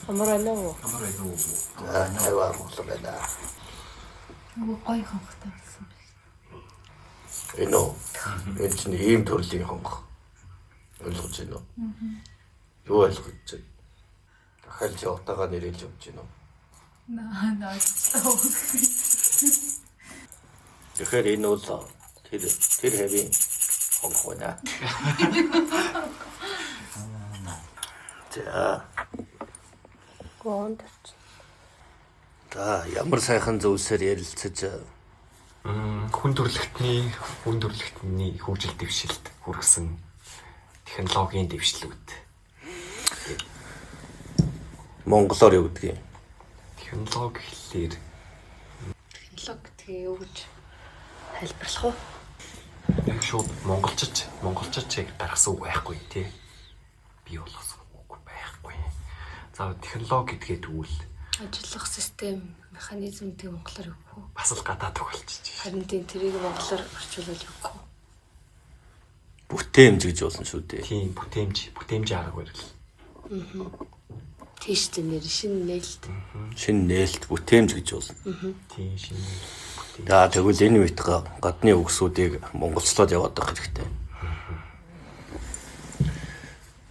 Амар байна уу? Амар байна уу? За тавиа монгол байна. Нөгөө гоё хонхтой болсон байна. Энэ үү? Энэ чинь ийм төрлийн хонх. Ойлгож байна уу? Юу ойлгож байна? Дахиад чи утаагаа нэрэлж явж байна уу? Наа наа. Тэгэхээр энэ бол тэр хэвийн хонх байна. За. Гоонд орчих. За ямар сайхан зүйлсээр ярилцаж Хүн төрөлхтний хөгжил дэвшилт хүргэсэн технологийн дэвшлүүд. Монголоор юу гэдгийг? Технологи гэхлээр Технологи гэдгийг юу гэж тайлбарлах вэ? яг шууд монголчож яг гаргасан үг байхгүй тий. Бий болгосон үг байхгүй. За технологи гэдгээ тэгвэл Ажиллах систем, механизм гэдэг монголоор юу гэх вэ? бас л гадаад үг болчих. Харин тийм тэрийг монголоор орчуулвал юу гэх вэ? Бүтээмж гэж болно шүү дээ. Тийм бүтээмж арга барил. Тийш дээ нэр шинэ нээлт. Шинэ нээлт бүтээмж гэж болно. Тийм шинэ бүтээмж. За тэгвэл энэ үед гадны үгсүүдийг монголцлоод яваад байх хэрэгтэй.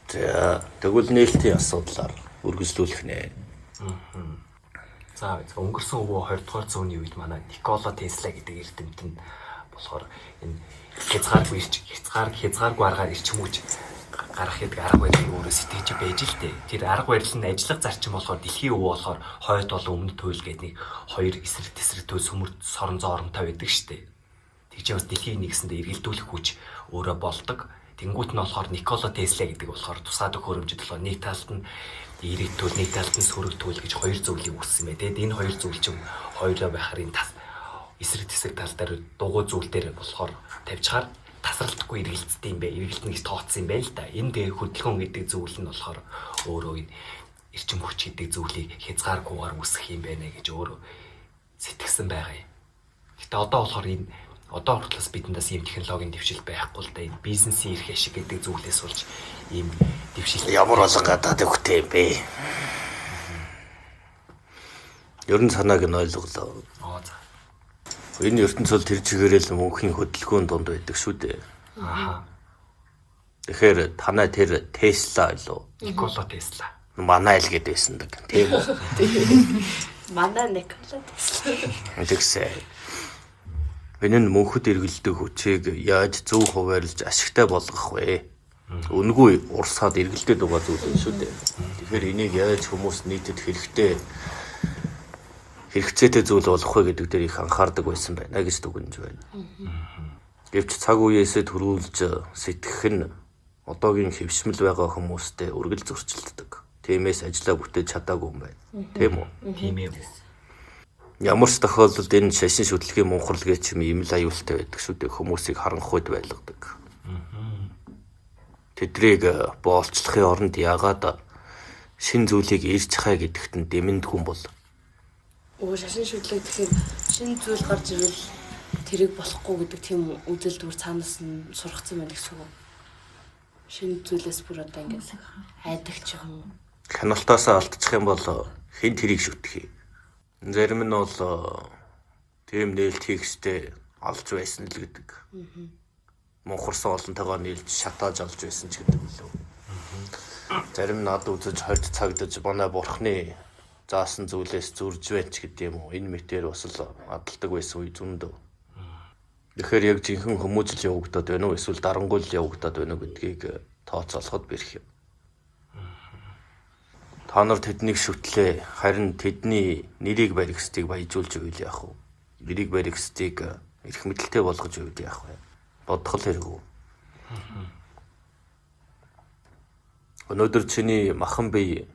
За тэгвэл нээлтийн асуудлаар үргэлжлүүлэх нэ. За өнгөрсөн өвөө 20 дугаар зууны үед манай Никола Тесла гэдэг эрдэмтэн болохоор энэ хязгааргүй хязгааргүй аргаар эрчим хүч гаргах гэдэг арга барилыг өөрөө сэтгэж байж л дээ. Тэр арга барил нь ажиллах зарчим болохоор дэлхийн өвөө болохоор хойд болон өмнөд туйл гэдэг нэг хоёр эсрэг тесрэг туйл сүмэр соронзон оронтой байдаг штэ. Тэгж бас дэлхийн нэгсэндээ эргэлдүүлэх хүч өөрөө болдог. Тэнгүүт нь болохоор Никола Тесла гэдэг болохоор тусгай төхөөрөмжөд болохоор нэг талд нь эерэг туйл, нэг талд нь сөрөг туйл гэж хоёр зүйлийг үүсгэсэн бай. Тэгээд энэ хоёр зүйл чинь хоёулаа байхаар энэ тас эсрэг тесрэг тал дээр дугуй зүйл дээр болохоор тавьчихаар тасралтгүй эргэлздэг юм бэ. Эргэлтэн гэж тооцсон юм байна л да. Энэ тэгээ хөдөлгөөн гэдэг зүйл нь болохоор өөрөө энэ эрчим хүч гэдэг зүйлийг хязгааргүйгээр үүсгэх юм байна гэж өөрөө сэтгсэн байгаа юм. Гэтэ одоо болохоор энэ одоо хүртэл бидэндээс ийм технологийн дэвшил байхгүй л да. Энэ бизнесийн эрх ашиг гэдэг зүйлээс болж ийм дэвшил Ямар олон гадаад үгтэй юм бэ? Ер нь санааг нь ойлголоо. Аа за. Энэ ертөнцийн тэр чигээрэл мөнхийн хөдөлгөөн дунд байдаг шүү дээ. Аха. Тэгэхээр танай тэр Тесла илүү Никола Тесла. манай л гэдээ байсан дэг. Тийм үү? Манай Никола Тесла. Тэгсээ. Энэ нь мөнхөд эргэлдэх хүчийг яаж зөв хуваарлж ашигтай болгох вэ? Үнгүй урсаад эргэлдээд байгаа зүйл юм шүү дээ. Тэгэхээр энийг яаж хүмүүс нийтэд хэрэгтэй хэрэгцээтэй зүйл болох вэ гэдэг дээр их анхаардаг байсан байна гэж дүгнэж байна. Гэвч цаг үеэсээ төрүүлж сэтгэх нь одоогийн хэвшмэл байгаа хүмүүстэй үргэлж зөрчилддөг. Тиймээс ажлаа бүтээж чадаагүй юм байна. Тийм үү? Тийм ээ. Ямар ч тохиолдолд энэ шашин шүтлгийн мунхарлага ч юм ийм л аюултай байдаг шүү дээ. Хүмүүсийг харанхуйд байлгадаг. Тэдрийг боолчлохын оронд яагаад шин зүйлийг ирж хай гэдэгт нь дэмэндгүй юм бол Өө шашин шүтлэг тэгэхээр шинэ зүйл гарч ирвэл тэрийг болохгүй гэдэг тийм үзэл дүр цаанаас нь сургацсан байна гэсэн үг. Шинэ зүйлээс бүр одоо ингээд айдаг ч юм уу. Хяналтаасаа алдчих юм бол хэн тэрийг шүтэх юм? Зарим нь бол тийм нээлт хийх ёстой олж байсан л гэдэг. Мунхарсан олонтойгоо нийлж шатааж олж байсан ч гэдэг үлээ. Зарим нь ад үзэж хорд цагдаж манай бурхны заасан зүйлээс зурж байна ч гэдэг юм уу. Энэ мэтээр бас л адалдаг байсан үе зөндөө. Тэгэхээр яг жинхэнэ хүмүүжил явагдаад байна уу эсвэл дарангуйл явагдаад байна уу гэдгийг тооцоолоход бэрх юм. Та нар тэднийг шүтлээ, харин тэдний нэрийг баригсдыг баяжуулж байвал яах вэ? Нэрийг баригсдыг эрх мэдэлтэй болгож байвал яах вэ? Бодох л хэрэггүй. Өнөөдөр чиний махан бие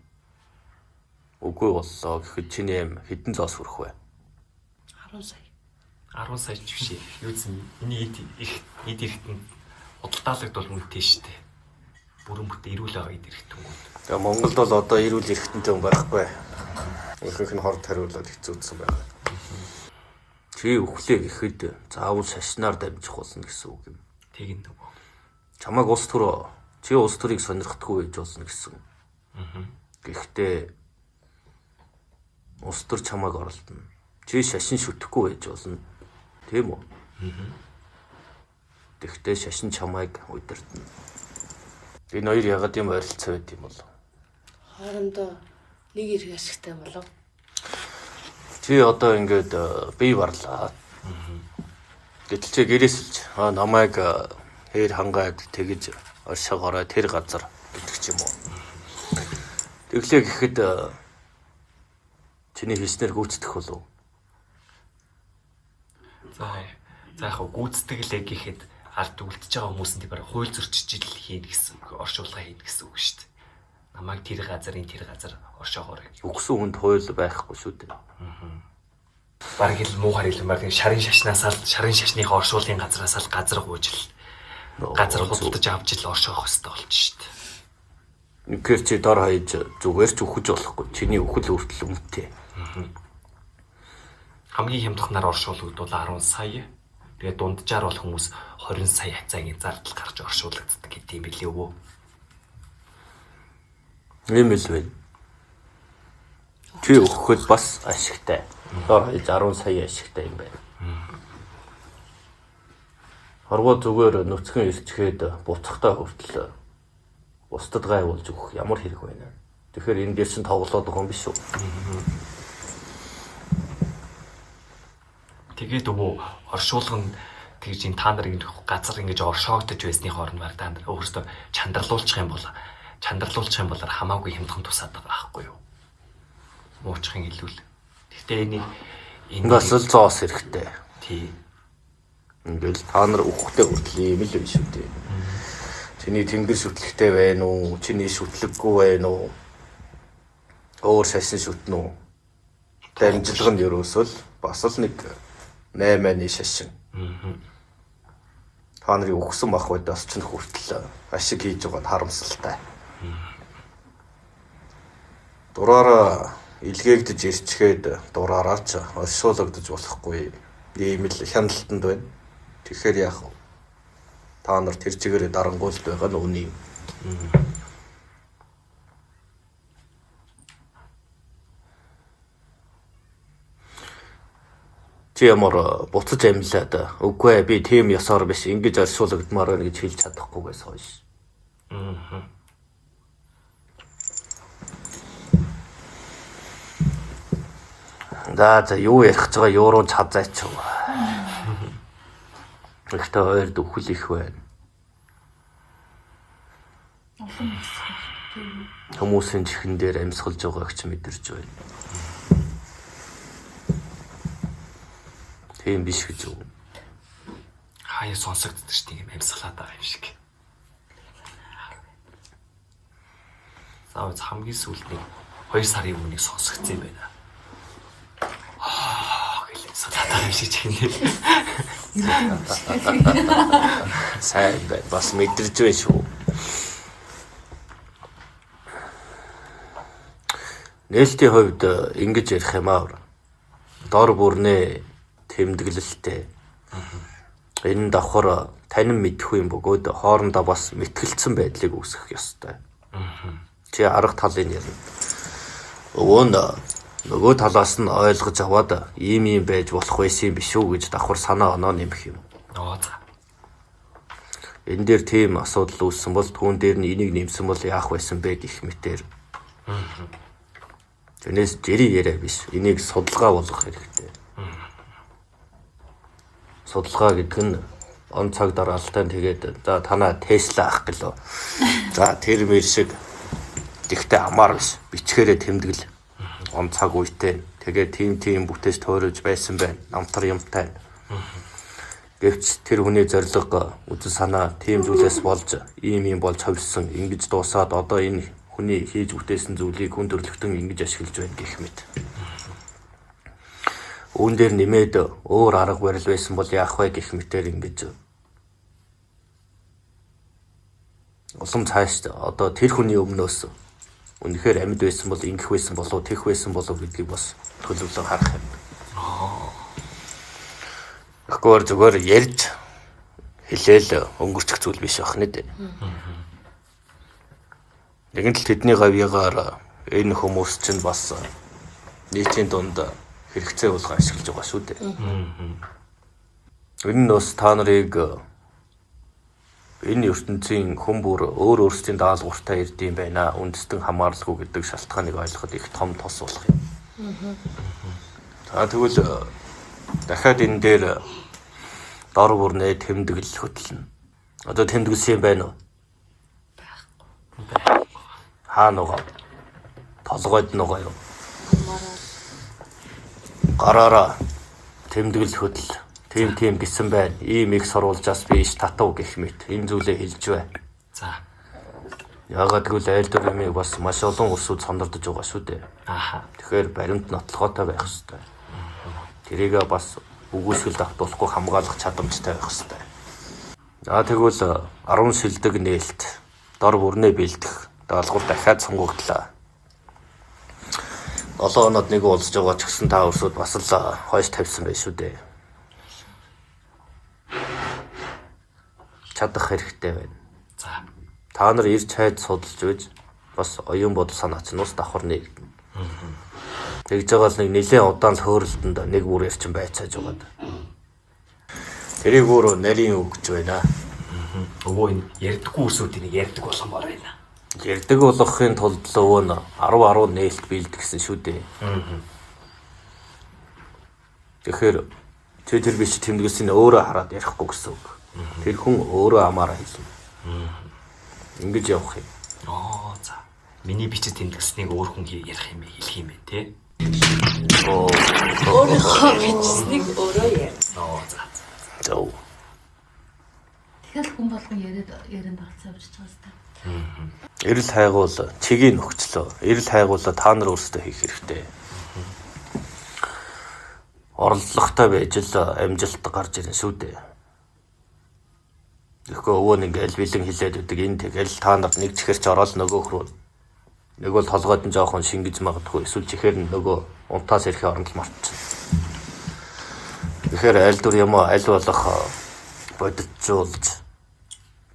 үгүй боллоо гэхэд чиний аим хэдэн зоос хүрэх вэ? 10 сая. 10 сая ч биш ээ. Юу гэсэн энэ эд эрхтэн худалдаалагдвал бол үнэтэй шүү дээ. Бүрэн бүтэн эрүүл байгаа эд эрхтэнгүүд. Тэгээ Монголд бол одоо эрүүл эрхтэнтэй хүн байхгүй. Ихэнх нь хор тариулаад хэцүүдсэн байна. Чи үхлээ гэхэд заавал шашнаар дамжих болно гэсэн үг юм. Тэг энэ нөгөө. Чамайг улс төр чи улс төрийг сонирхдаггүй байж болно гэсэн. Гэхдээ улс төр чамайг оролдоно. Чи шашин шүтэхгүй байж болно. Тийм үү? Тэгэхдээ шашин чамайг удирдана. Энэ хоёр ягаад юм ойролцоо байд юм бол? Хоорондоо нэг эрх ашигтай болов. Чи одоо ингээд бие барлаа. Гэтэл чи гэрээсэлж намайг хээр хангаад тэгж оршоогоорой тэр газар гэдэг ч юм уу. Тэглээ гэхэд чиний хийснээр гүйцэтгэх болов. За яг гүйцэтгэлээ гэхэд ард үлдэж байгаа хүмүүс нь тэр хууль зөрчиж ил хийнэ гэсэн оршуулга хийнэ гэсэн үг шүү дээ. Намайг тэр газарын тэр газар оршоогоорой. Үгсэн хүнд хууль байхгүй шүү дээ. Бараг л муухай хэлэн бараг шарын шашнаас л шарын шашныхаа оршуулгын газраас л газар гуйж л газар худалдаж авч л оршоох хэрэгтэй болж шүү дээ. Үнэхээр чи дор хаяж зүгээр ч үхэж болохгүй. Чиний үхэл хүртэл үнэтэй. Хамгийн хямдханаар оршуулгадвал 10 сая. Тэгээд дунджаар бол хүмүүс 20 сая хацаагийн зардал гарч оршуулгаддаг гэдэг юм билээ өвөө. Ийм л байна. Чи өгөхөд бас ашигтай. Дор хаяж 10 сая ашигтай юм байна. Хорвоо зүгээр нүцгэн ирчгээд буцахтаа хүртэл бусдад гайвуулж өгөх ямар хэрэг байна. Тэгэхээр энэ дээр чинь тоглоод байгаа юм биш үү? Тэгээд өвөө оршуулга нь тэгж энэ та нар ингэ газар ингэж оршоогдож байсны хооронд баг та нар өөрсдөө чандралуулчих юм бол хамаагүй хямдхан тусаад байгаа байхгүй юу? Муучхан илүүл. Гэхдээ энийг энэ бас л зоос хэрэгтэй. Тий. Ингээл та нар үхэхтэй хүртэл ийм л биш үү дээ. Чиний тэнгэр шүтлэгтэй байна уу? Чиний шүтлэггүй байна уу? Өөр шашин шүтнэ үү? Дамжлага нь ерөөсөө л бас л нэг 8-ны шашин. Та нарын үхсэн бах байдаас ч хүртэл ашиг хийж байгаа нь харамсалтай. Дураараа илгээгдэж ирчгээд дураараа ч оршуулгадаж болохгүй. Ийм л хяналтанд байна. Тэгэхээр яах вэ? Та нар тэр чигээрээ дарангуйлт байгаа нь үний юм. Чи ямар буцаж амьлаад үгүй би тийм ёсоор биш ингэж оршуулгадмаар байна гэж хэлж чадахгүйгээс хойш. За юу ярих гэж байгаа юу руу чадзаач. Ихтэй ойрд үхэл их байна. Хүмүүсийн чихэн дээр амьсгалж байгааг ч мэдэрч байна. Тийм биш гэж үү? Хаяа сонсогддог шүү дээ, юм амьсгалаад байгаа юм шиг. За хамгийн сүүлд нэг 2 сарын өмнө сонсогдсон юм байна. Аа гэлээ амьсгалаад байгаа юм шиг чихэн дээр. Сайн байна. Бас мэдэрч байна шүү. Нээлтийн хувьд ингэж ярих юм аа. Дор бүрнээ тэмдэглэлтэй. Энэ давхар танин мэдхгүй юм бөгөөд хоорондоо бас мэтгэлцсэн байдлыг үүсгэх ёстой. Чи арга талыг ярина. Өвөө нь нөгөө талаас нь ойлгож аваад ийм юм байж болох байсан юм биш үү гэж давхар санаа оноо нэмэх юм. За. Энэ дээр тийм асуудал үүссэн бол түүн дээр нь энийг нэмсэн бол яах байсан бэ гэх мэтэр. Тэрнээс жирийн яриа биш. Энийг судалгаа болгох хэрэгтэй. Судалгаа гэдэг нь он цаг дараалалтай тэгээд за танаа Тесла ах гэлөө. За тэр мэр шиг тэгтээ амар биш. Бичгээрээ тэмдэглэл. Он цаг үетэй. Тэгээд тийм бүтээж тойруулж байсан байна. Намтар юмтай. Гэвч тэр хүний зорилго, үзэл санаа тийм зүйлээс болж ийм юм болж ховсон. Ингэж дуусаад одоо энэ хүний хийж бүтээсэн зүйлийг хүн төрөлхтөн ингэж ашиглаж байна гэх мэт. Үүн дээр нэмээд өөр арга барил байсан бол яах вэ гэх мэтээр ингэж улам цааш одоо тэр хүний өмнөөс үнэхээр амьд байсан бол ингэх байсан болов тех байсан болов гэдгийг бас төлөвлөн харах юм. Тэгэхгүй зүгээр ярьж хэлээл өнгөрчих зүйл биш байх нэ. Нэгэн л тэдний гавьягаар Энэ хүмүүс чинь бас нийтийн дунд хэрэгцээ болгон ашиглаж байгаа шүү дээ. Энэ нь бас та нарыг энэ ертөнцийн хүн бүр өөр өөрсдийн даалгавартай ирд юм байна. Үндэстэн хамааралгүй гэдэг шалтгааныг ойлгоход их том тус болох юм. За тэгвэл дахиад энэ дээр дор бүрнээ тэмдэглэл хөтлөнө. Одоо тэмдэглэсэн юм байна уу? Байхгүй. Хаана байгаа? Толгойд нь байгаа юу? Гараараа тэмдэглэл хөтөл. Тийм тийм гэсэн байна. Ийм их сурвалжаас би иш татав гэх мэт энэ зүйлээ хэлж бай. За. Яагаад гэвэл айл дүр юмыг бас маш олон улсууд сондордож байгаа шүү дээ. Ааха. Тэгэхээр баримт нотлохоотой байх ёстой. Тэрийгээ бас үгүйсгэлд автуулахгүй хамгаалах чадамжтай байх ёстой. За тэгвэл 10 шилдэг нээлт дор бүрнээ бэлдэх даалгавар дахиад сонгогдлоо. 7 хоноод нэг уулзж байгаа ч гэсэн та өөрсөд бас л хойш тавьсан байх шүү дээ. Чадах хэрэгтэй байна. За. Та нар ирж хайж судалж байж бас оюун бодол санаач нь ус давхар нэгдэнэ. Тэгж байгаа л нэг нэлээд удаан л хөөрөлдөнд нэг бүр ярьчин байцааж байгаад. Тэрийг өөрөө нарийн үг гэж байна. Өвөө энэ ярьдаггүй үсүүдийг нэг ярьдаг болгомоор байна. Ярьдаг болгохын тулд л өвөө нь 10 10 нээлт бэлд гэсэн шүү дээ. Тэгэхээр чи тэр биш тэмдэглэсийг өөрөө хараад ярихгүй гэсэн үг. Тэр хүн өөрөө амаараа хэлнэ. Ингэж явах юм. Оо за. Миний бичиж тэмдэглэснийг өөр хүн ярих юм бэ, хэлэх юм бэ, тэ? Оо Өөрийнхөө бичсэнийг өөрөө ярь. Оо за. зөв. Тэгэхээр хүн болгон яриад ярианд оролцоо авчиж байгаа сте. Эрэл хайгуул чигийн нөхцлөө. Эрэл хайгуулаа та нар өөрсдөө хийх хэрэгтэй. Оролдлоготой байж л амжилт гарч ирнэ шүү дээ. Тэгэхгүй өвөө нь ингээл бэлэн хилээд өгдөг энэ тэгэл та нар нэг чихэрч ороод нөгөөх рүү нөгөө л толгойд нь жоохон шингэж магадгүй эсвэл чихэр нь нөгөө унтаас ирэхээ оронд л мартчихна. Тэгэхээр аль дүр юм уу аль болох бодитжуулж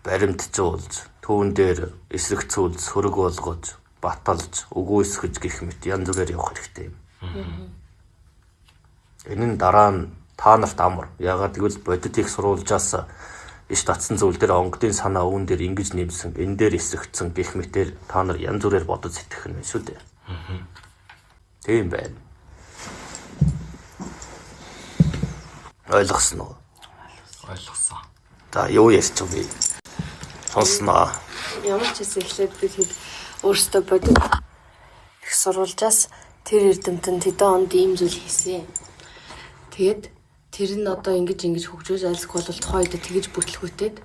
баримтжуулж түүн дээр эсрэгцүүлж сөрөг болгож баталж үгүйсгэж гэх мэт янз бүрээр явах хэрэгтэй юм. Энэ нь дараа нь та нарт амар. Яагаад гэвэл бодит их сурвалжаас иш татсан зүйл дээр онгодын санаа үүн дээр ингэж нэмсэн, энэ дээр эсрэгцсэн гэх мэтээр та нар янз бүрээр бодож сэтгэх нь шүү дээ. Тийм байна. Ойлгосон уу? Ойлгосон. За юу ярьчих вэ? Сонсноо. Ямар ч хэсэг эхлээд би хэд өөртөө бодит их сурвалжаас тэр эрдэмтэн тэдэн онд ийм зүйл хийсэн. Тэгээд тэр нь одоо ингэж ингэж хөгжөөж айлсгүй бол тухайн үед тэгэж бүтлгүүтээд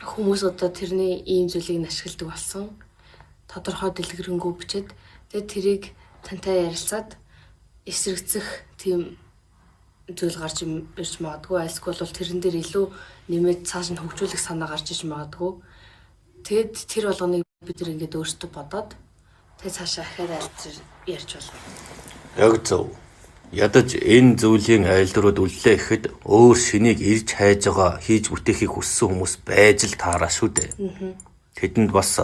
хүмүүс одоо тэрний ийм зүйлийг нь ашигладаг болсон. Тодорхой дэлгэрэнгүй бичээд тэгээд тэрийг тантай ярилцаад эсрэгцэх тийм зүйл гарч ирж магадгүй. Айлсгүй бол тэрэн дээр илүү нэмээд цааш нь хөгжүүлэх санаа гарч иж магадгүй. Тэгээд тэр болгоныг бид нар ингээд өөрсдөө бодоод тэгээд цаашаа ахаад айлцэр ярьж болно. Яг зөв. Ядаж энэ зүйлийн айлдрууд үллээ гэхэд өөр шинийг ирж хайж байгаа хийж бүтээхийг хүссэн хүмүүс байж л таараа шүү дээ. Тэдэнд бас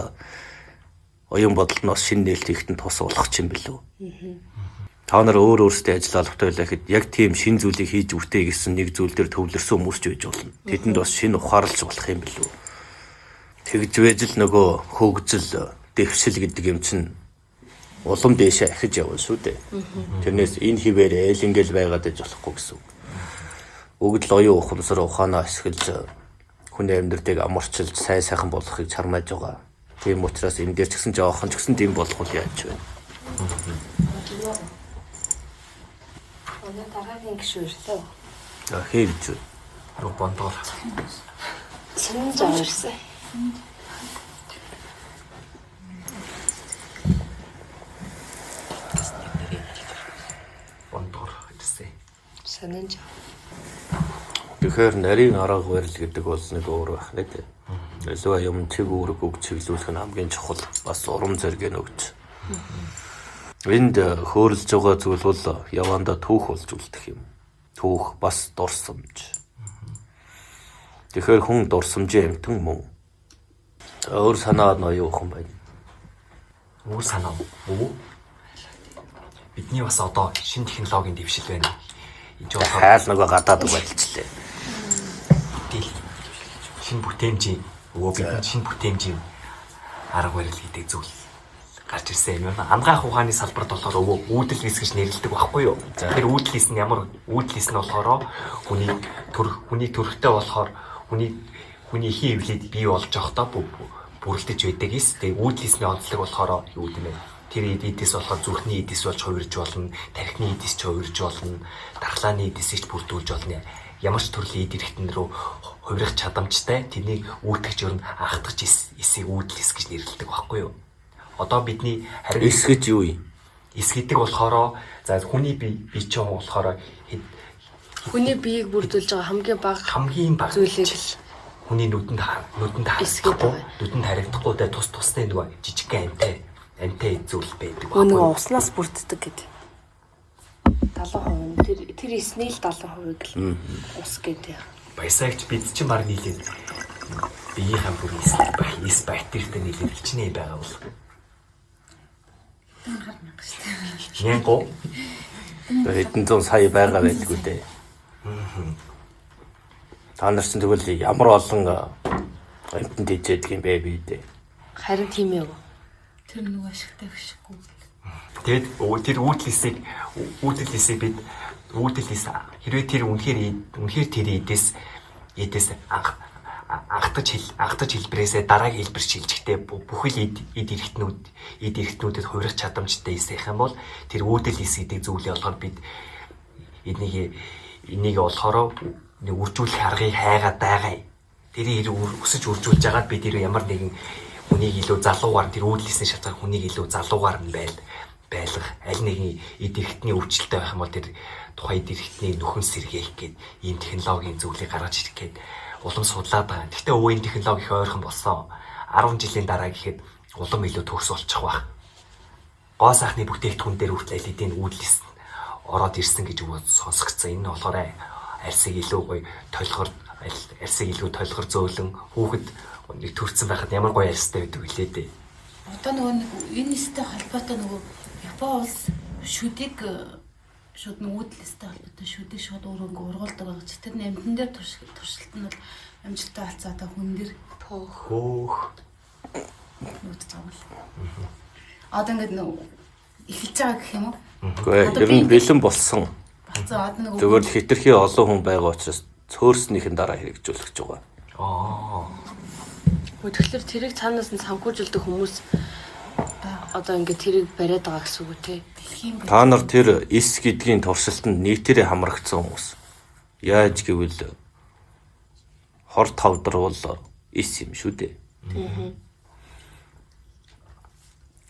оюун бодолд нь бас шинэ нээлт хийхэд нь тус болох юм билүү. Та нар өөр өөрсдөө ажил албатай байлаа гэхэд яг тийм шинэ зүйлийг хийж бүтээе гэсэн нэг зүйл дээр төвлөрсөн хүмүүс ч байж болно. Тэдэнд бас шинэ ухаарлж болох юм билүү. Тэгж байж л нөгөө хөгжил, дэвшил гэдэг юм чинь улам дээшээ ахиж явна шүү дээ. Тэрнээс энэ хിവэр айл ингээл байгаад иж болохгүй гэсэн үг. Бүгд л оюун ухамсар ухаанаа ашиглаж хүний амьдралыг амарчилж сайн сайхан болгохыг чармааж байгаа. Тийм учраас энэ дээр ч гэсэн жоохон ч гэсэн дэм болох бол яаж вэ? Манай дараагийн гишүүн ирлээ. За хэрж вэ? Юу бондгоор. Сонин жаа ирсэн. Бондгоор ирсэн. Сонин жаа. Тэгэхээр нарийн арга барил гэдэг бол нэг өөр байх нэ дээ. Аливаа юм чиг үүрэг үг чиглүүлэх нь хамгийн чухал. Бас урам зориг нь өгч. Энд хөөрөлж байгаа зүйл бол явандаа түүх болж үлдэх юм. Түүх бас дурсамж. Тэгэхээр хүн дурсамжийн амьтан мөн. За өөр санаа нь оюун ухаан байна. Өөр санаа өвөө. Бидний бас одоо шинэ технологийн дэвшил байна. Энд ч болохоор Хайл нөгөө гадаад үг альчлээ. бүтээл шинэ бүтээмжийн өвөө бидний шинэ бүтээмжийн арга барил гэдэг зүйл гарч ирсэн юм байна. Ангаах ухааны салбарт болохоор өвөө үүдэл эс гэж нэрлэдэг байхгүй юу? Тэр үүдэл эс нь ямар үүдэл эс нь болохоор хүний төр хүний төрхтэй болохоор хүний хүний хий эвлээд бий болж явахдаа бүрэлдэж байдаг эс. Тэгээ үүдэл эсний онцлог болохоор юу гэдэг юм бэ? Тэр эдээс болохоор зүрхний эдээс болж хувирж болно, тархины эдээс ч хувирж болно, дархлааны эдээсийг ч бүрдүүлж болно. Ямар ч төрлийн эд эрхтэн рүү хувирах чадамжтай тэрнийг үүтгэж ер нь анхдагч эсийг үүдэл эс гэж нэрлэдэг байхгүй юу? Одоо бидний харин Эс гэж юу юм? эс гэдэг болохоор за хүний бие бие чинь болохоор Хүний биеийг бүрдүүлж байгаа хамгийн бага хамгийн бага зүйлийг л хүний нүдэнд нүдэнд Эс гэдэг харагдахгүй байна. нүдэнд харагдахгүй дэ тус тусны нөгөө жижигхэн амьтай амьтай зүйл байдаг Нөгөө байхгүй юу? уснаас бүрддэг гэдэг. 70% нь тэр тэр эсний л 70%-ыг л ус гэдэг. Баясаагч бид чинь баг нийлээд биеийнхаа бүр эс эс бактеритай нийлээд хичнээн байгаа бол Хар мянга шүү дээ. Мянгу Хэдэн зуун сая байгаа байдгүй дээ. Та нар чинь тэгвэл ямар олон амьтанд ижээдэг юм бэ би дээ. Харин тийм ээ. Тэр нөгөө ашигтай гიშгүй. Тэгэд тэр үүдэл эсийг үүдэл эсийг бид үүдэл эс хэрвээ тэр үнэхээр үнэхээр тэр эдээс эдээс анх анхдаж анхдаж хэлбэрээсээ дараагийн хэлбэр шилжихдээ бүхэл эд эд эрхтнүүд эд эрхтнүүдэд хувирах чадамжтай эс байх юм бол тэр үүдэл эс гэдэг зүйлээ болохоор бид энийг энийг болохоор нэг үржүүлэх аргыг хайгаад байгаа. Тэрийг өсөж үржүүлж агаад бид тэр ямар нэгэн хүнийг илүү залуугаар тэр үүдэл эсний шалтгаан хүнийг илүү залуугаар нь байл байлгах аль нэгэн эд эрхтний өвчлөлтэй байх юм бол тэр тухайн эд эрхтний нөхөн сэргээх гээд ийм технологийн зүйлийг гаргаж ирэх гээд улам судлаад байгаа. Гэхдээ өвөө энэ технологи их ойрхон болсон. 10 жилийн дараа гэхэд улам илүү төгс болчих байх. Гоо сайхны бүтээгдэхүүн дээр хүртэл аль хэдийн үүдэл эс ороод ирсэн гэж өвөө сонсогдсон. Энэ нь болохоор арьсыг илүү гоё толгор арьсыг илүү толгор зөөлөн хүүхэд нэг төрсэн байхад ямар гоё арьстай байдаг вүлээ дээ. Одоо нөгөө нэг энэ эстэй холбоотой нөгөө Япон улс шүдийг шууд нэг үүдэл эстэй холбоотой шүдийг шууд өөрөө ингээ ургуулдаг байгаа чи тэр амьтан дээр туршилт нь бол амжилттай болсон одоо хүн дээр Пөөх. Хөөх. нүдж байгаа юм л. Одоо ингээд нөгөө эхэлж байгаа гэх юм уу? Үгүй ээ, ер нь бэлэн болсон. Болсон одоо нөгөө Зүгээр л хитрхи олон хүн байгаа учраас цөөрснийхэн дараа хэрэгжүүлэх гэж байгаа. Аа. Тэгэхээр тэрийг цаанаас нь санхүүжилдэг хүмүүс одоо ингээд тэрийг бариад байгаа гэсэн үг үү те? дэлхийн Та нар тэр эс гэдгийн туршилтанд нийтээрээ хамрагдсан хүмүүс. Яаж гэвэл хор тавдар бол эс юм шүү дээ.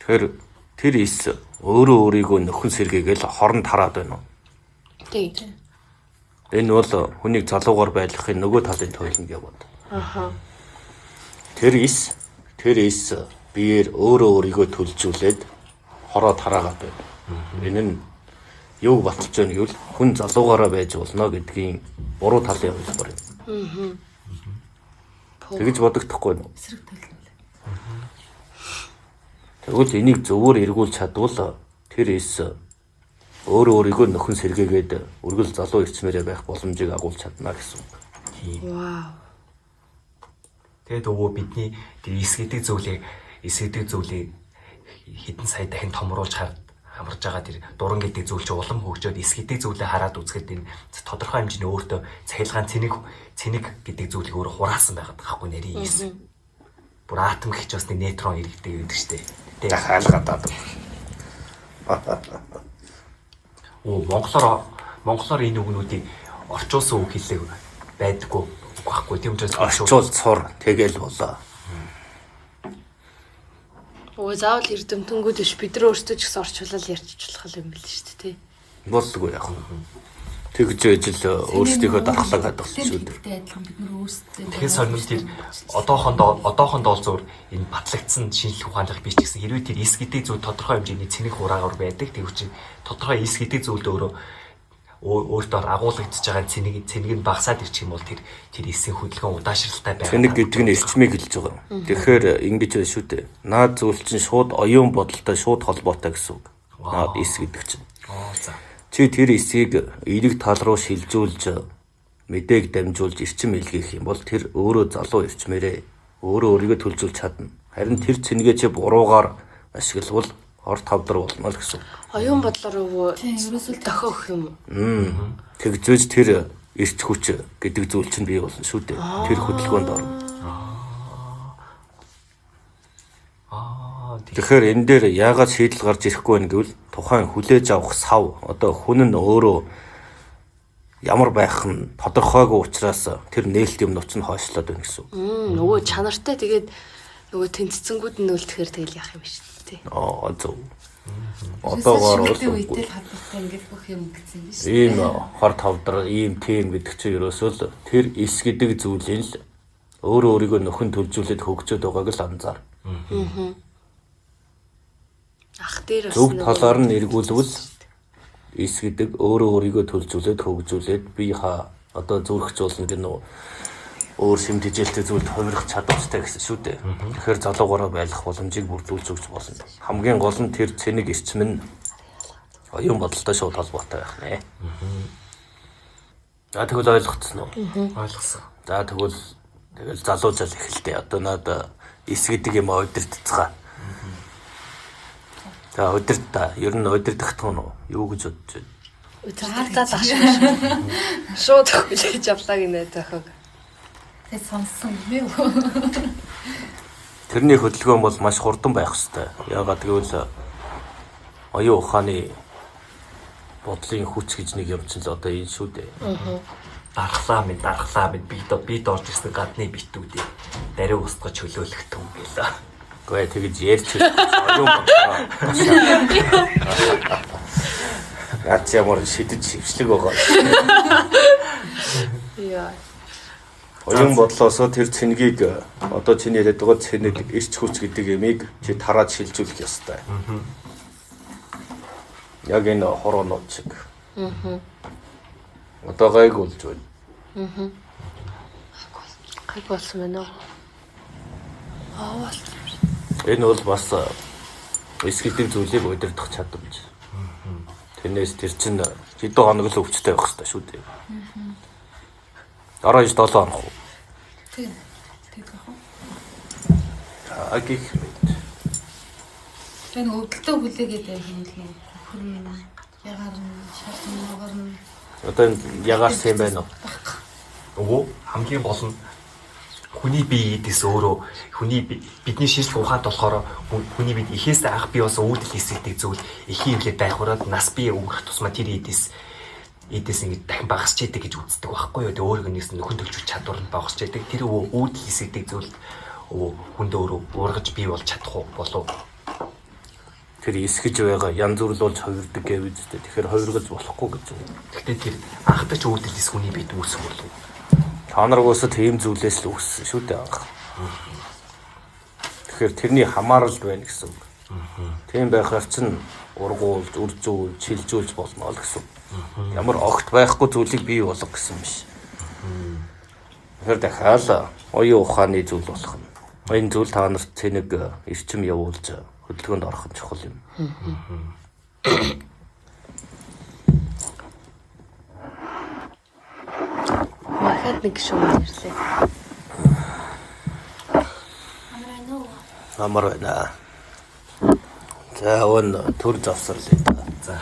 Тэгэхээр тэр эс өөрөө өөрийгөө нөхөн сэргээгээл хорон тараад байна уу? Тий. Энэ бол хүнийг залуугаар байлгахын нөгөө талын туйлын яваад. Аха. Тэр эс тэр эс биеэр өөрөө өөрийгөө төлжүүлээд хороо тараагаад байна. Энэ нь юуг баталж байна гэвэл хүн залуугаараа байж болно гэдгийн буруу талын хувилбар юм. Тэгж бодогдохгүй нь. эсрэг төлнө. Тэгвэл энийг зөвөр эргүүлж чадвал тэр эс өөрөө өөрийгөө нөхөн сэргээгээд өргөл залуу ирчмээрээ байх боломжийг агуулж чадна гэсэн үг. Тийм. Вау. Тэгээд өвөө бидний тэр эс гэдэг зүйлийг эс гэдэг зүйлийг хэдэн сая дахин томруулж хамарж байгаа тэр дуран гэдэг зүйл чи улам хөгжөөд эс гэдэг зүйлээ хараад үзэхэд энэ тодорхой хэмжээний өөртөө цахилгаан цэник цэник гэдэг зүйлийг өөрөө хураасан байгаад байгаа хгүй нарийн эс. Бүр атом гэх ч бас нэг нейтрон иргэдэг байдаг штэ. Тэ. Дахиад гадаад. Оо монголоор монголоор энэ үгнүүдийг орчуулсан үг хэллэг байдаггүй байхгүй. Тийм учраас Орчуул цур тэгэл болоо. Өө заавал эрдэмтэнгүүд биш бид нар өөрсдөө ч гэсэн орчуулаад ярьчих юм бэл шүү дээ тий. Болдгоо яг. Тэгж ижил өөрсдийнхөө дархлааг хадгалсан шүү дээ. Тэртэй адилхан бид нар өөрсдөө Тэгэхээр сонирм тэр одоохондоо одоохондоо бол зөвөр энэ батлагдсан шинжлэх ухааных биш ч гэсэн хэрвээ тэр эс гэдэг зүйл тодорхой хэмжээний цэнэг хураагаар байдаг. Тэгвч чинь тодорхой эс гэдэг зүйлд өөрөө Өөртөө агуулгадж байгаа цэнэг нь багасаад ирчих юм бол тэр эсийн хөдөлгөөн удаашралтай байх. Цэнэг гэдэг нь эрчмийг хэлж байгаа. Тэгэхээр ингэж байна шүү дээ. Наад зүйл чинь шууд оюун бодолтой шууд холбоотой гэсэн үг. Наад эс гэдэг чинь. За. Чи тэр эсийг эерэг тал руу шилжүүлж мэдээг дамжуулж эрчим илгээх юм бол тэр өөрөө залуу эрчмээрээ өөрөө өөрийгөө төлзүүлж чадна. Харин тэр цэнгээ чи буруугаар ашиглавал ор тавдар болно л гэсэн. Оюун бодлоор өвөө дохиох юм уу? Тэгжээж тэр эрч хүч гэдэг зүйл чинь бий болно шүү дээ. Тэр хөдөлгөөнд орно. Тэгэхээр энэ дээр яагаад шийдэл гарч ирэхгүй байна гэвэл тухайн хүлээж авах сав одоо хүн нь өөрөө ямар байх нь тодорхойгүй учраас тэр нээлт юмнууд чинь хойшлоод байна гэсэн үг. Нөгөө чанартай тэгээд нөгөө тэнцэнгүүд нь үлдэхээр тэгэл яах юм шүү дээ. Зөв. Одоогоор бол үетэй холбоотой ингээд бүх юм гэсэн юм биш. Ийм хор тавдар, ийм тим гэдэг чинь ерөөсөө л тэр эс гэдэг зүйлийн л өөрөө өөрийгөө нөхөн төлжүүлээд хөгжөөд байгааг л анзаар. Ах дээр бас зөв талаар нь эргүүлвэл эс гэдэг өөрөө өөрийгөө төлжүүлээд хөгжүүлээд бие хаа одоо зүрхч болно гэнэ үү? Өөр шим тэжээлтэй зүйлд хувирах чадвартай гэсэн шүү дээ. Тэгэхээр залуугаараа байлах боломжийг бүрдүүлж өгч болно. Хамгийн гол нь тэр цэнэг эрчим нь оюун бодолтой шууд холбоотой байх нэ. За тэгвэл ойлгоцсон уу? Ойлгосон. За тэгвэл тэгэл залуужаал эхэлтээ. Одоо над эс гэдэг юм удирдцгаа. За удирдаа. Ер нь удирдах тун уу? Юу гэж бодож байна? Удирдах л шууд хүлээж авлаа гинэ зохиог. Тэгээд сонссон юм уу? Тэрний хөдөлгөөн бол маш хурдан байх ёстой. Яагаад гэвэл оюун ухааны бодлын хүч гэж нэг юм чинь л одоо энэ шүү дээ. Дархлаа минь бид орж ирсэн гадны битүүдийг даруй устгаж хөлөөлөх түн гэлээ. Гэхдээ тэгж ярьж оюун бодлоо. Наач ямар шидэж хөвчлэг байгаа. Яа. Оюун бодлоосоо тэр цэнгийг одоо чиний яриад байгаа цэнэг эрч хүч гэдэг ямыг чи тараад шилжүүлэх ёстой. Яг энэ хороонууд шиг. Одоо гайг болж байна. Гайг болсон байна уу? Аа. Энэ бол бас эс гэдэг зүйлийг удирдах чадамж. Тэрнээс тэр чинь хэдэн хоног л өвчтэй байх ёстой шүү дээ. 7 хоног уу? Тийм. Тэгэх уу? За гих мэт. Тэр өвдөлтөө хүлээгээд байх юм л нөө. Хөрн ягаар нь шалган нугаар нь. Одоо энэ ягаар сэм байна уу? Өвөө хамгийн гол нь хүний бие эдээс өөрөө хүний бидний шинжлэх ухаанд болохоор хүний бид ихээс анх бий болсон үүдэл эсэгдэг зүйл эхийн хөвлөд байх ураад нас бие өнгөрөх тусмаа тэр эдээс ингэж дахин багасч идэг гэж үздэг байхгүй юу. Тэгээ өөрөг нэгсэн нөхөн төлжүүлэх чадвар нь багасч идэг. Тэр үүдэл эсэгдэг зүйл хүнд өөрөө ургаж бий болж чадах уу болов? Тэр эсгэж байгаа янз бүр болж хувирдаг гэв үстэй. Тэгэхээр хувиргаж болохгүй гэж үү. Гэхдээ тэр анхдагч үүдэл эс хүний бид үүсэх болов. Та нар угаасаа тийм зүйлээс л үүссэн шүү дээ анх. Тэгэхээр тэрний хамааралд байна гэсэн үг. Тийм байхаар чинь ургуулж, үржүүлж, шилжүүлж болно л гэсэн. Ямар огт байхгүй зүйлийг бий болго гэсэн биш. Тэгэхээр дахиад оюун ухааны зүйл болох нь. Энэ зүйл та нарт цэнэг эрчим явуулж хөдөлгөөнд орох нь чухал юм. Махад нэг шумаар ирлээ. Амар байна. За өн төр завсарлаа. За.